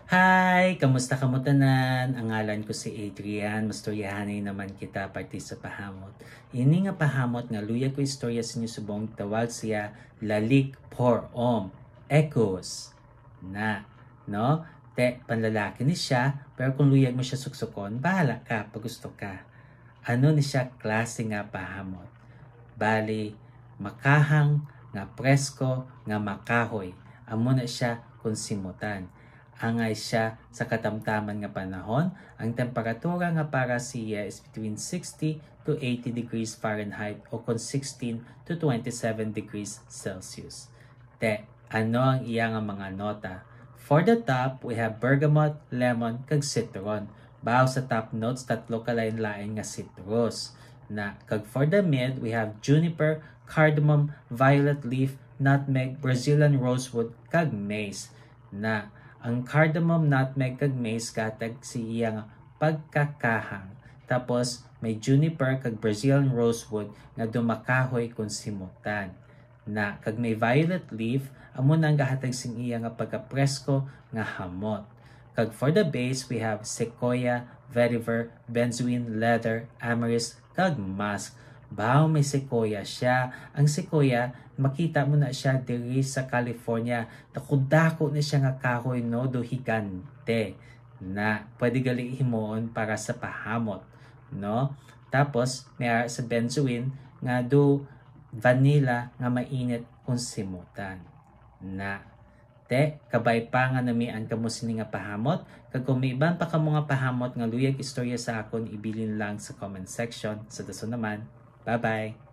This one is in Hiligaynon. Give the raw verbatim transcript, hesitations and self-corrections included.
Hi! Kamusta kamo tanan? Ang ngalan ko si Adrian. Mastoryahanay naman kita parte sa pahamot. Ini nga pahamot nga luyag ko istorya sa inyo subong tawag siya Lalik Porom. Ekus. Na. No? Te, panlalaki ni siya, pero kung luyag mo siya suksukon, bahala ka pag gusto ka. Ano ni siya klase nga pahamot? Bali, makahang nga presko nga makahoy. Amo na siya kung simutan. Angay siya sa katamtaman nga panahon, ang temperatura nga para siya is between sixty to eighty degrees Fahrenheit o kon sixteen to twenty-seven degrees Celsius. Te, ano ang iya nga mga nota? For the top, we have bergamot, lemon, kag citron. Baho sa top notes, tatlo ka lain-lain nga citrus. Na, kag for the mid, we have juniper, cardamom, violet leaf, nutmeg, Brazilian rosewood, kag mace. Na, ang cardamom, nutmeg, kag mace gatag sa iya nga pagkakahang. Tapos, may juniper kag Brazilian rosewood nga dumakahoy kung simutan. Na, kag may violet leaf, amo na ang gahatag sing iya nga pagkapresko nga hamot. Kag for the base, we have sequoia, vetiver, benzoin, leather, amyris, kag musk. Baho may sequoia siya. Ang sequoia, makita mo na siya diri sa California. Dako-dako na siya nga kahoy, no, do higante. Na, pwede gali himuon para sa pahamot, no? Tapos, may ara sa benzoin nga do vanilla nga mainit kung simutan. Na, te, kabay pa nga namian kamo sini nga pahamot, kag kung may iban pa kamo nga pahamot nga luyag istorya sa akon, ibilin lang sa comment section. Sa dason naman, bye-bye!